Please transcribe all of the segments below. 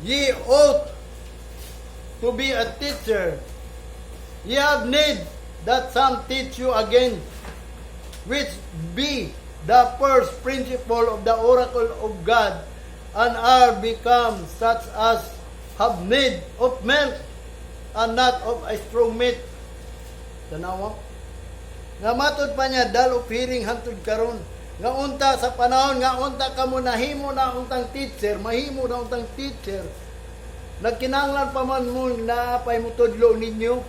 Ye ought to be a teacher. Ye have need that some teach you again, which be the first principle of the oracle of God, and are become such as have need of milk, and not of a strong meat. Tanawa. Nga matod pa niya, dull of hearing hantod karon. Nga unta sa panahon nga unta kamo nahimo na untang teacher, mahimo na untang teacher. Nagkinahanglan pa man mo na pay mutudlo ninyo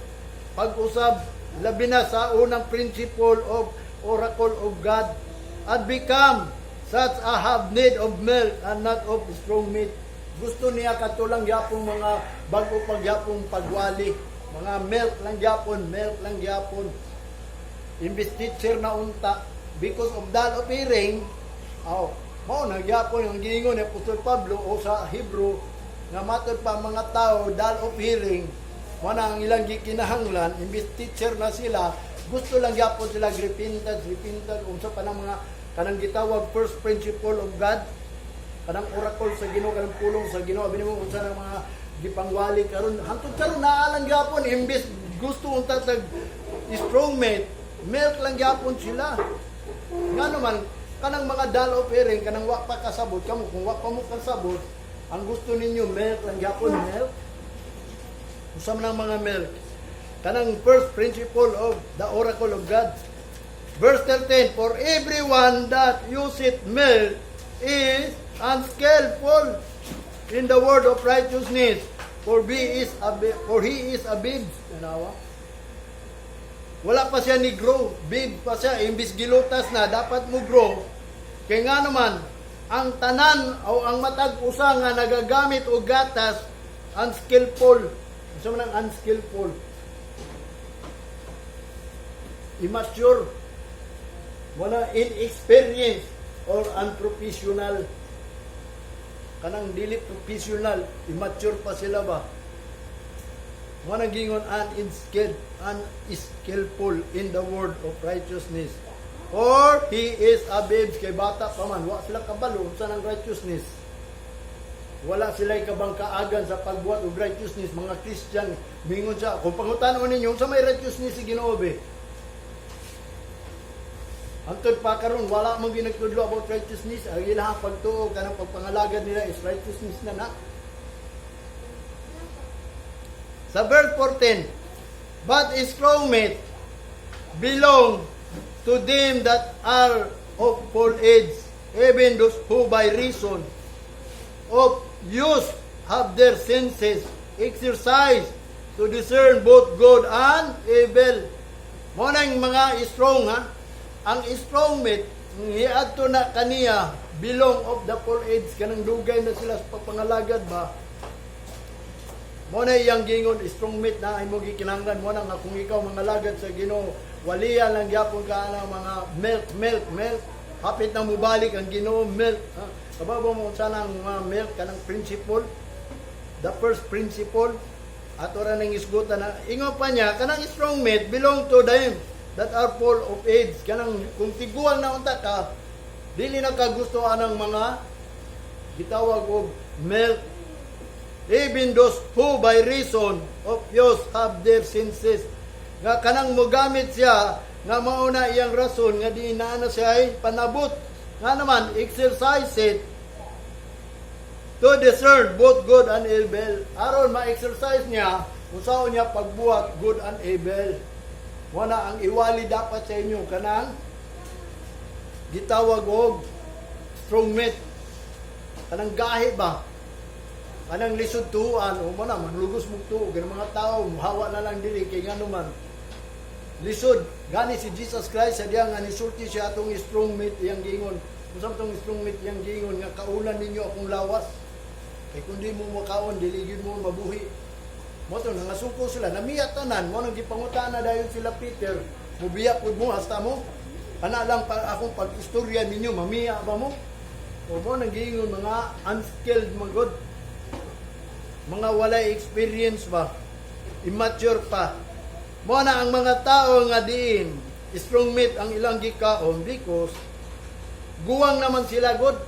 pag-usab, labi na sa unang principle of oracle of God, and become such a have need of milk and not of strong meat. Gusto niya katulang yapong mga bago pagyapong pagwali. Mga milk lang gyapon, milk lang gyapon. Imbis teacher na unta, because of dull of hearing, oh, mao na gyapon ang giingon ni Apostol Pablo o sa Hebrew nga matod pa ang mga tao dull of hearing, mo na ang ilang gikinahanglan. Imbis teacher na sila, gusto lang gyapon sila repentance, repentance, unsa pa nang mga kanang gitawag first principle of God, kanang oracle sa Ginoo, kanang pulong sa Ginoo. Abi nimo unsa nang mga gipangwali karon, hangtod karon naa lang gyapon. Imbis gusto unta tag strong meat, milk lang gyapon sila. Nga naman kanang mga dull of hearing, kanang wa pa kasabot kamo, kung wa pa mo kasabot, ang gusto ninyo milk lang gyapon, milk. Unsa man ang mga milk? Kanang first principle of the oracle of God. Verse 13, "For everyone that useth milk is unskillful in the word of righteousness, for he is a babe." Tanawa. Wala pa siya ni grow, babe pa siya, imbis gilutas na, dapat mo grow. Kaya nga naman, ang tanan o ang matag usa nga nagagamit og gatas, unskillful. Unsa man ang unskillful? Immature. Wala, inexperienced or unprofessional. Kanang dili professional, immature pa sila ba? Mao gingon unskilled, unskillful in the word of righteousness. For he is a babe, kay bata pa man, wa sila kabalo unsa nang righteousness. Wala sila kabangkaagan sa pagbuhat og righteousness, mga Christian. Mingon siya, kung pangutan-on ninyo unsa may righteousness si Ginoo be? Hangtod pa karon wala man ginagtudlo about righteousness. Ang ilang pagtuo kanang pagpangalagad nila is righteousness na na. Sa verse 14, "But strong meat belong to them that are of full age, even those who by reason of use have their senses exercised to discern both good and evil." Mo nang mga strong ha. Ang strong meat ngiadto na kaniya belong of the full age, kanang dugay na sila sa pagpangalagad ba. Mo na iyang gingon, strong meat na imo gikinahanglan. Mo na nga kung ikaw mangalagad sa Ginoo, waliya lang gyapon ka ang mga milk, milk, milk. Hapit na mubalik ang Ginoo, milk. Ha? Kabalo mo unsa nang mga milk, kanang principle, the first principle, ato ra nang isgutan na ingon pa niya kanang strong meat belong to them that are full of age, kanang kung tiguang na unta ka, dili na ka gusto anang mga gitawag og milk, even those who by reason of use have their senses, nga kanang mogamit siya nga mao na iyang rason nga di na na siya ay panabot, nga naman exercise it to discern both good and evil, aron ma-exercise niya kung saan niya pagbuhat good and evil. Wala ang iwali dapat sa inyo kanang gitawag og strong meat, kanang gahi ba, kanang lisod tuan o mo na maglugos mo tuo kanang mga tao muhawa na lang diri kay ngano man lisod. Gani si Jesus Christ sa diya nga nisulti siya atong strong meat, iyang giingon unsa man tong strong meat? Iyang giingon nga kaunan ninyo akong lawas kay kung di mo makaon, dili gyud mo mabuhi. Mo to nangasuko sila, namiya tanan. Mo nang gipangutana dayon sila Peter, "Mubiya pud mo hasta mo? Ana lang pa akong pag-istorya ninyo, mamiya ba mo?" O mo nang giingon mga unskilled magod, mga walay experience ba, immature pa. Mo na ang mga tao nga diin strong meat ang ilang gikaon because guwang naman sila god.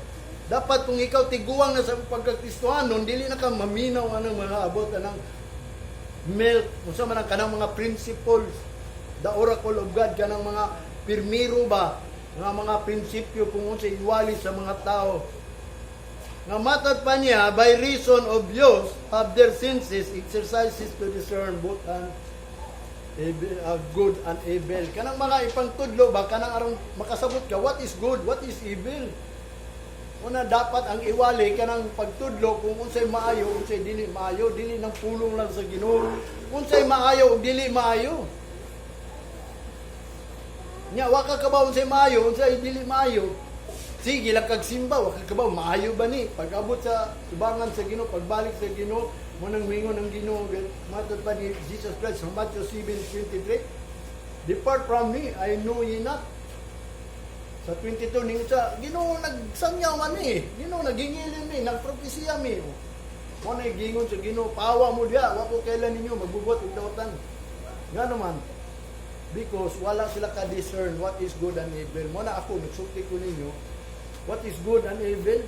Dapat kung ikaw tiguang na sa pagkakristohanon, dili na ka maminaw anang mga abot anang milk, unsa man ang kanang mga principles, the oracle of God, kanang mga pirmiro ba, nga mga prinsipyo kung unsa iwali sa mga tao. Nga matod pa niya, by reason of use of their senses, exercises to discern both and evil, good and evil. Kanang mga ipangtudlo ba, kanang aron makasabot ka, what is good, what is evil. Una, dapat ang iwali kanang pagtudlo kung unsay maayo, unsay dili maayo, dili nang pulong lang sa Ginoo. Unsay maayo ug dili maayo. Nya wa ka kabaw unsay maayo, unsay dili maayo. Sige lang kag simba, wa ka kabaw maayo ba ni? Pag-abot sa tubangan sa Ginoo, pagbalik sa Ginoo, mo nang mingon ang Ginoo, matod pa ni Jesus Christ sa Matthew 7:23, "Depart from me, I know ye not." Sa 22 ning sa Ginoo, nagsangyaw man ni. Ginoo, nagingilin ni, nagpropesiya mi. Mo na gingon sa Ginoo, "Pawa mo diha, wa ko kaila ninyo, magbubuhat og dautan." Ngano man? Because wala sila ka-discern what is good and evil. Mo na ako nagsulti ko ninyo what is good and evil.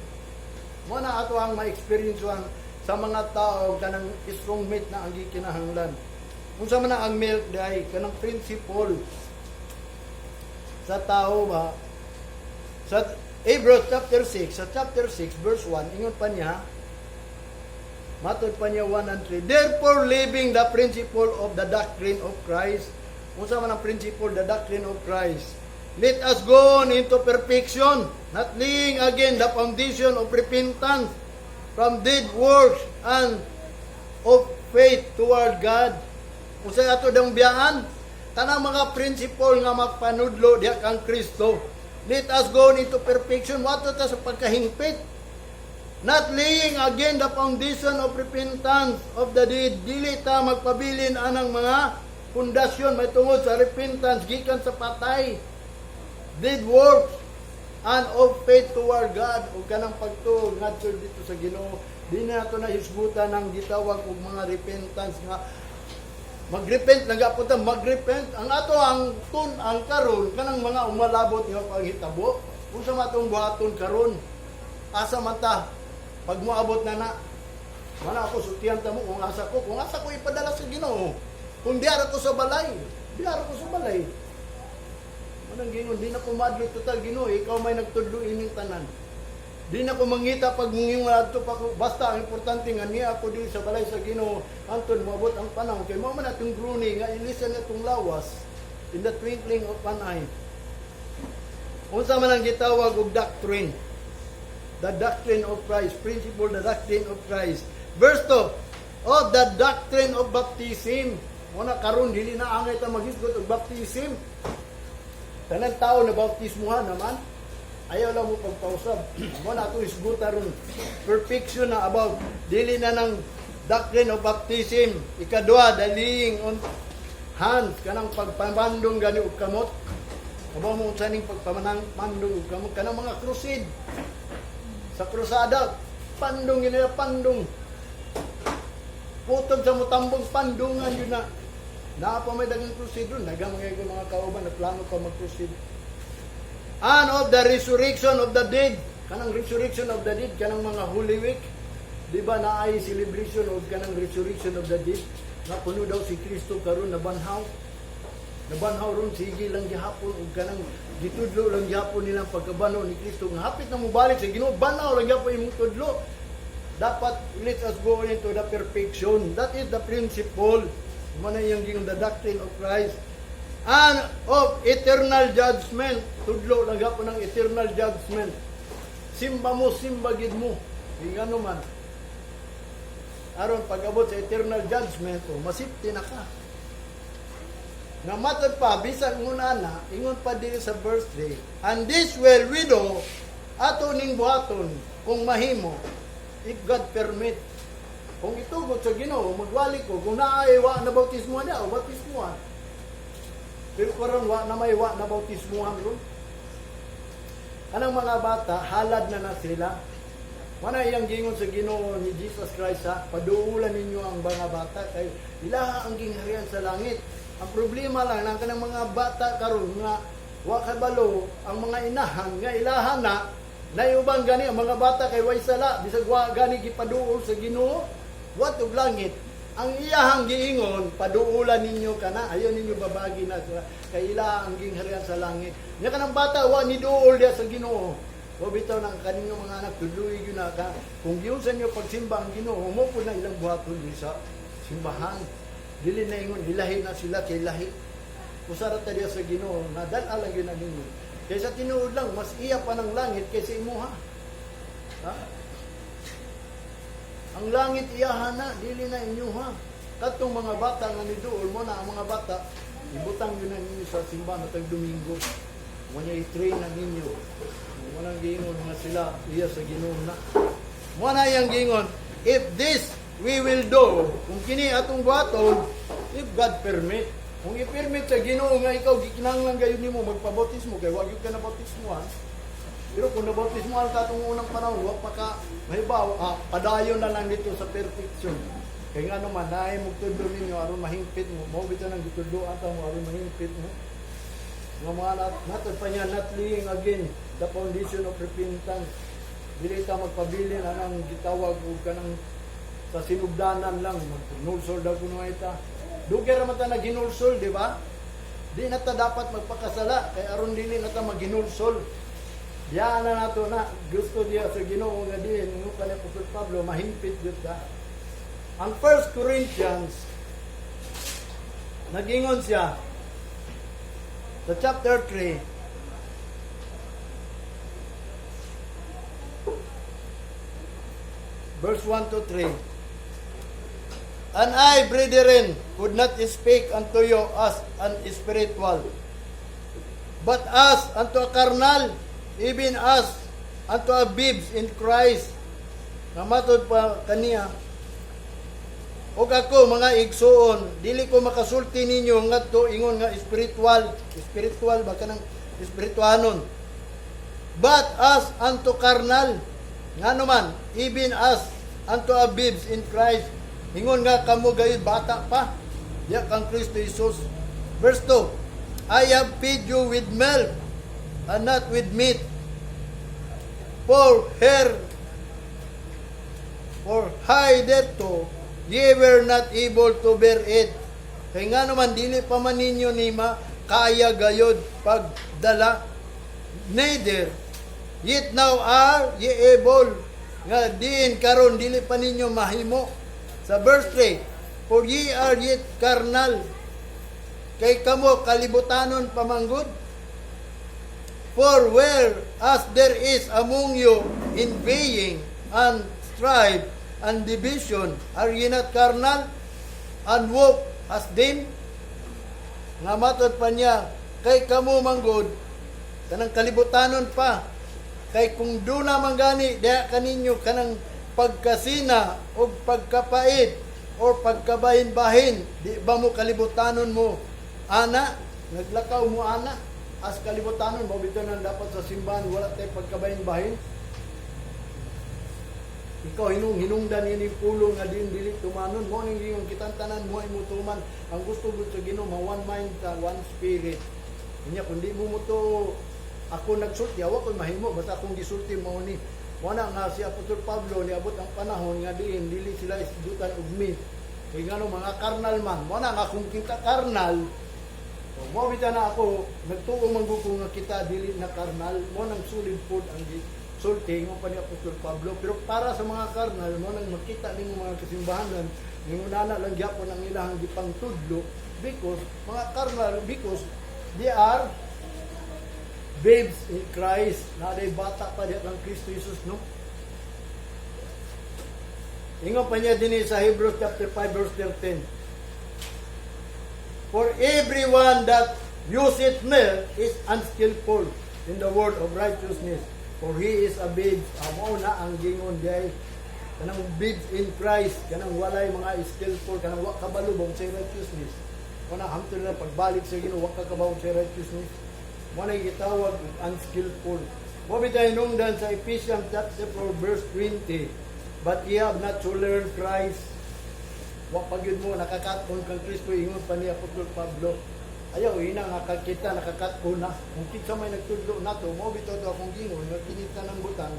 Mo na ato ang ma-experience sa mga tao, kanang strong meat na ang gikinahanglan. Unsa man na ang milk diay? Kanang principle sa tao ba. Sa Hebrews chapter 6, sa chapter 6 verse 1, ingon pa niya, matod pa niya 1 and 3, "Therefore, leaving the principle of the doctrine of Christ." Unsa man ang principle, the doctrine of Christ? "Let us go on into perfection, not laying again the foundation of repentance from dead works and of faith toward God." Unsay ato dang biyaan? Tanang mga principle nga mapanudlo diha kang Kristo. Let us go into perfection. Wato ta sa pagkahingpit. "Not laying again the foundation of repentance of the dead." Dili ta magpabilin anang mga pundasyon may tungod sa repentance gikan sa patay. "Dead works and of faith toward God." Ug kanang pagtuo ngadto dito sa Ginoo. Di na nato na hisgutan ang gitawag og mga repentance nga magrepent lang gapon ta magrepent. Ang ato ang tun ang karon, kanang mga umalabot nga panghitabo, unsa man atong buhaton karon, asa man ta pag moabot na na. Wala ako sultihan ta mo kung asa ko ipadala sa Ginoo. Kung diara ko sa balay, diara ko sa balay. Manang Ginoo, di na ko madlo total. Ginoo, ikaw may nagtudlo ining tanan. Di na ko mangita pag ngayong adto pa ko. Basta ang importante nga niya ako diri sa balay sa Ginoo anton moabot ang panahon, kay mao man atong groaning nga ilisan atong lawas in the twinkling of an eye. Unsa man ang gitawag og doctrine? The doctrine of Christ, principle, the doctrine of Christ. Verse 2, oh, the doctrine of baptism. Muna karon dili na angay ta maghisgot og baptism. Tanan tao na bautismuhan naman. Ayaw lang mo pagpausab. Mo na ato isguta ron. Perfection na about dili na ng doctrine of baptism. Ikadua, the laying on hands, kanang pagpamandong gani og kamot. Kabaw mo unsa ning pagpamanang mandong og kamot, kanang mga crusade. Sa krusada, pandong nila, pandong. Putog sa mutambong, pandungan yun na. Naa pa may dagang crusade ron. Dagang mga mga kauban na plano pa mag-crusade. And of the resurrection of the dead. Kanang resurrection of the dead, kanang mga Holy Week. Di ba naay celebration of kanang resurrection of the dead? Nga kuno daw si Kristo karon nabanhaw. Nabanhaw ron, sige lang gihapon ug kanang gitudlo lang gihapon nilang pagkabanhaw ni Kristo nga hapit na mobalik sa Ginoo, banhaw lang gihapon imong tudlo. Dapat let us go into the perfection. That is the principle. Mao na iyang gingon, the doctrine of Christ. And of eternal judgment. Tudlo lang gihapon ng eternal judgment. Simba mo, simba gid mo. Ingano man. Aron pag-abot sa eternal judgment, oh, masipti na ka. Nga matod pa, bisan nguna na, ingon pa diri sa verse 3, "And this will we do," ato ning buhaton, kung mahimo, if God permit. Kung itugot sa Ginoo, magwali ko, kung naay wa na bautismo niya, o bautismohan. Pero karon wa na may wa na bautismohan ron. Anang mga bata, halad na na sila. Mana iyang gingon sa Ginoo ni Jesus Christ ha, "Paduulan ninyo ang mga bata kay ilaha ang gingharian sa langit." Ang problema lang nang kanang mga bata karon nga wa kabalo ang mga inahan nga ilaha na. Naiuban gani ang mga bata kay way sala, bisag wa gani gipaduol sa Ginoo, wa og langit. Ang iyahang giingon, paduolan ninyo kana, ayaw ninyo babagi na kay ila ang gingharian sa langit. Nya kanang bata wa ni duol diya sa Ginoo. Wa bitaw nang kaninyo mga anak tudloy gyud na ka. Kung giunsa niyo pagsimba ang Ginoo, mo pud na ilang buhaton diri sa simbahan. Dili na ingon ilahi na sila kay lahi. Usara ta diya sa Ginoo, nadal lang gyud na ninyo. Kaysa tinuod lang, mas iya pa ng langit kaysa imuha. Ha? Ang langit iyaha na, dili na inyuha. Katong mga bata nga niduol mo na ang mga bata, ibutang yun na ninyo sa simbahan matag Domingo. Mo niya i-train na ninyo. Mo nang giingon nga sila iya sa Ginoo na. Mo na iyang giingon, if this we will do, kung kini atong buhaton, if God permit, kung i-permit sa Ginoo nga ikaw gikinahanglan gayud nimo magpabautismo kay wa gyud ka na bautismohan. Pero kung nabautismohan ka atong unang panahon, wa pa ka mahibaw, padayon na lang dito sa perfection. Kay nga naman, naay mo tudlo ninyo aron mahingpit mo. Mao bitaw nang gitudloan ta mo aron mahingpit mo. Nga mga natod pa niya, not laying again the foundation of repentance. Dili ta magpabilin anang gitawag og kanang sa sinugdanan lang, maghinulsol daw kuno ita. Dugay ra man ta naghinulsol, di ba? Di na ta dapat magpakasala kay aron dili na ta maghinulsol. Diyan na nato na gusto diya sa Ginoo nga diin ngo pa ni Apostol Pablo mahingpit gyud ta. Ang 1 Corinthians, nagingon siya sa chapter 3, verse 1 to 3. "And I, brethren, could not speak unto you as an spiritual, but as unto a carnal, even as unto a babes in Christ." Nga matod pa kaniya, "Og ako, mga igsuon, dili ko makasulti ninyo ngadto ingon nga spiritual, spiritual ba kanang espirituanon, but as unto carnal, ngano man, even as unto a babes in Christ." Ingon nga kamo gayud bata pa diya kang Kristo Jesus. Verse 2, "I have fed you with milk and not with meat. For hitherto ye were not able to bear it." Kay nga naman dili pa man ninyo ni kaya gayod pagdala. "Neither yet now are ye able." Nga diin karon dili pa ninyo mahimo. Sa verse 3, "For ye are yet carnal." Kay kamo kalibutanon pamanggod. "For where as there is among you envying and strife and division, are ye not carnal and walk as them?" Nga matod pa niya, kay kamo manggod, kanang kalibutanon pa. Kay kung duna man gani diha kaninyo kanang pagkasina o pagkapait o pagkabahin-bahin, di ba mo kalibutanon mo ana, naglakaw mo ana as kalibutanon mo? Bitaw nang dapat sa simbahan wala tay pagkabahin-bahin. Ikaw hinung hinungdan ini pulong nga din dili tumanon mo ning gingon kitang tanan mo ay tuman ang gusto gud sa Ginoo, ma one mind ta, one spirit. Unya kung di mo mo to ako nagsulti, awa ko'y mahimo, basta akong gisulti mao ni. Mo na nga si Apostol Pablo niabot ang panahon nga diin dili sila isdutan og meat. Kay ngano, mga karnal man. Mo na nga kung kita karnal, mo bitaw na ako nagtuo man gud ko nga kita dili na karnal, mo nang solid food ang sulti mo pa ni Apostol Pablo. Pero para sa mga karnal, mo nang makita nimo mga kasimbahanan, ningunana lang gyapon ang ilahang gipangtudlo because mga karnal, because they are babes in Christ. Naday bata pa diha kang Kristo Jesus, no? Ingon pa niya dinhi sa Hebrews chapter 5 verse 13. "For everyone that useth milk is unskillful in the word of righteousness, for he is a babe." Amo na ang gingon diay. Kanang babes in Christ, kanang walay mga skillful, kanang wa kabalo ba sa righteousness. Wala hamtong na pagbalik sa Ginoo, wa ka kabaw sa righteousness. Mo na gitawag og unskillful. Mo bitay nungdan sa Ephesians chapter 4 verse 20. "But ye have not to learn Christ." Wa pa gyud mo nakakaton kang Kristo, ingon pa ni Apostol Pablo. Ayaw ina nga kakita nakakatko na. Kung kinsa may nagtudlo nato, mao bitaw to akong gingon nga kinita ng butang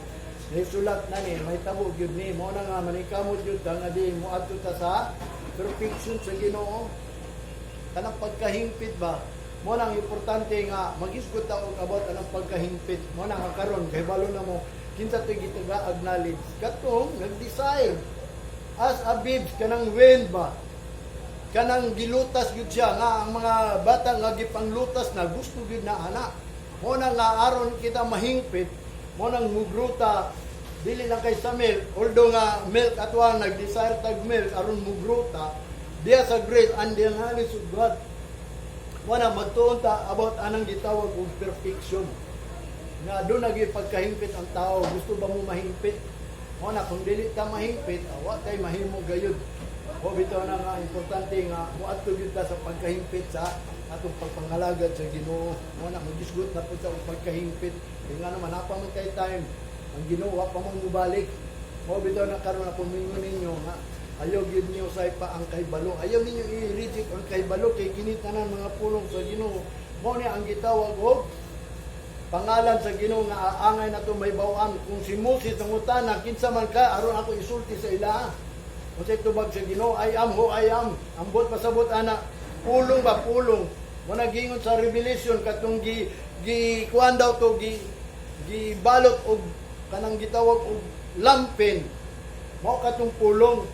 sulat na ni mahitabo gyud ni. Mao na nga manikamot gyud ta nga di moadto ta sa perfection sa Ginoo, kanang pagkahingpit ba. Mo nang importante nga magisgot ta og about anang pagkahingpit. Mo na nga karon kahibalo na mo kinsa to'y gitagaag knowledge, katong nag-desire as a babes, kanang wind ba, kanang gilutas gyud siya, nga ang mga bata nga gipanglutas na gusto gyud na ana. Mo na nga aron kita mahingpit, mo nang mugruta, dili lang kay sa milk, although nga milk atwa nag-desire tag milk aron mugruta diya sa grace and the knowledge of God. Mo na magtuon ta about anang gitawag og perfection nga doon nagi pagkahingpit ang tao. Gusto ba mo mahingpit? Mo na kung dili ta mahingpit, wa kay mahimo gayud. O bitaw na nga importante nga moadto gyud ta sa pagkahingpit sa atong pagpangalagad sa Ginoo. Mo na magisgot na pud sa pagkahingpit kay nga naman napa man kay time ang Ginoo, wa pa man mobalik. Mo bitaw na karon ako mingon ninyo nga ayaw gyud niyo sa pa ang kahibalo. Ayaw ninyo i-reject ang kahibalo kay kini tanan mga pulong sa Ginoo. Mo ni ang gitawag og pangalan sa Ginoo nga aangay na to may bawaan. Kung si Moses nangutana, "Kinsa man ka aron ako isulti sa ila?" Unsay tubag sa Ginoo? "I am who I am." Ambot pasabot ana, pulong ba, pulong. Mo gingon sa Revelation katong gi gi kuan daw to, gi gibalot og kanang gitawag og lampin. Mao katong pulong.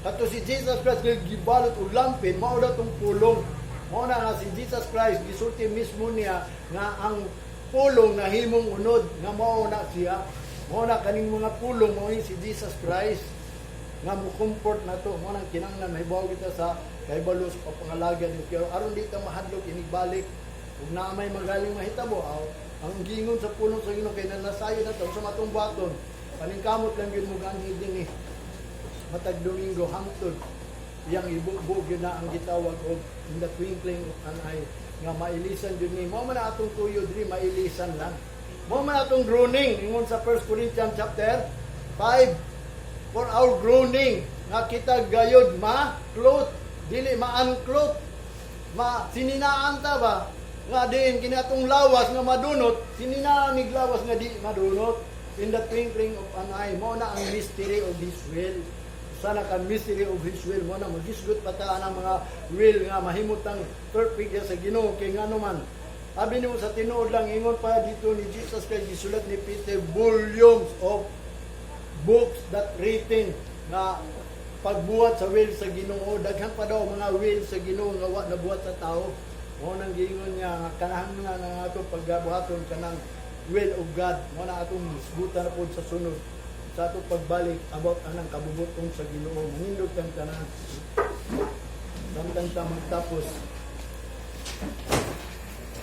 Kato si Jesus Christ nga gibalot og lampin, mao daw tong pulong. Mao na nga si Jesus Christ gisulti mismo niya nga ang pulong na himong unod nga mao na siya. Mao na kaning mga pulong, mao ni si Jesus Christ nga mo comfort na to. Mo nang kinahanglan mahibaw kita sa kahibalo sa pagpangalaga ni pero aron di ta mahadlok inigbalik ug naa may magaling mahitabo. Aw, ang gingon sa pulong sa Ginoo kay nanasayo na to sa matong buhaton, paningkamot lang gyud mo ganhi dinhi matag Domingo hangtod iyang ibugbog yun na ang gitawag og in the twinkling of an eye nga mailisan jud ni. Mao man na atong tuyo diri, mailisan lang. Mao man atong groaning, ingon sa 1 Corinthians chapter 5, for our groaning nga kita gayod ma clothe, dili ma unclothe, ma sininaan ta ba, nga diin kini atong lawas nga madunot, sininaan nig lawas nga di madunot in the twinkling of an eye. Mao na ang mystery of His will. Sana ka mystery of His will. Mo na magisgot pa ta ang mga will nga mahimutang perfect ya sa Ginoo kay ngano man abi nimo sa tinuod lang. Ingon pa dito ni Jesus kay gisulat ni Peter, volumes of books that written nga pagbuhat sa will sa Ginoo. Daghan pa daw mga will sa Ginoo nga wa nabuhat sa tao. Mo nang giingon niya nga kanang nga nga ato pagbuhaton kanang will of God. Mo na atong hisgutan na pod sa sunod sa atong pagbalik about anang kabubuton sa Ginoo. Manindot kang tanan samtang ta magtapos.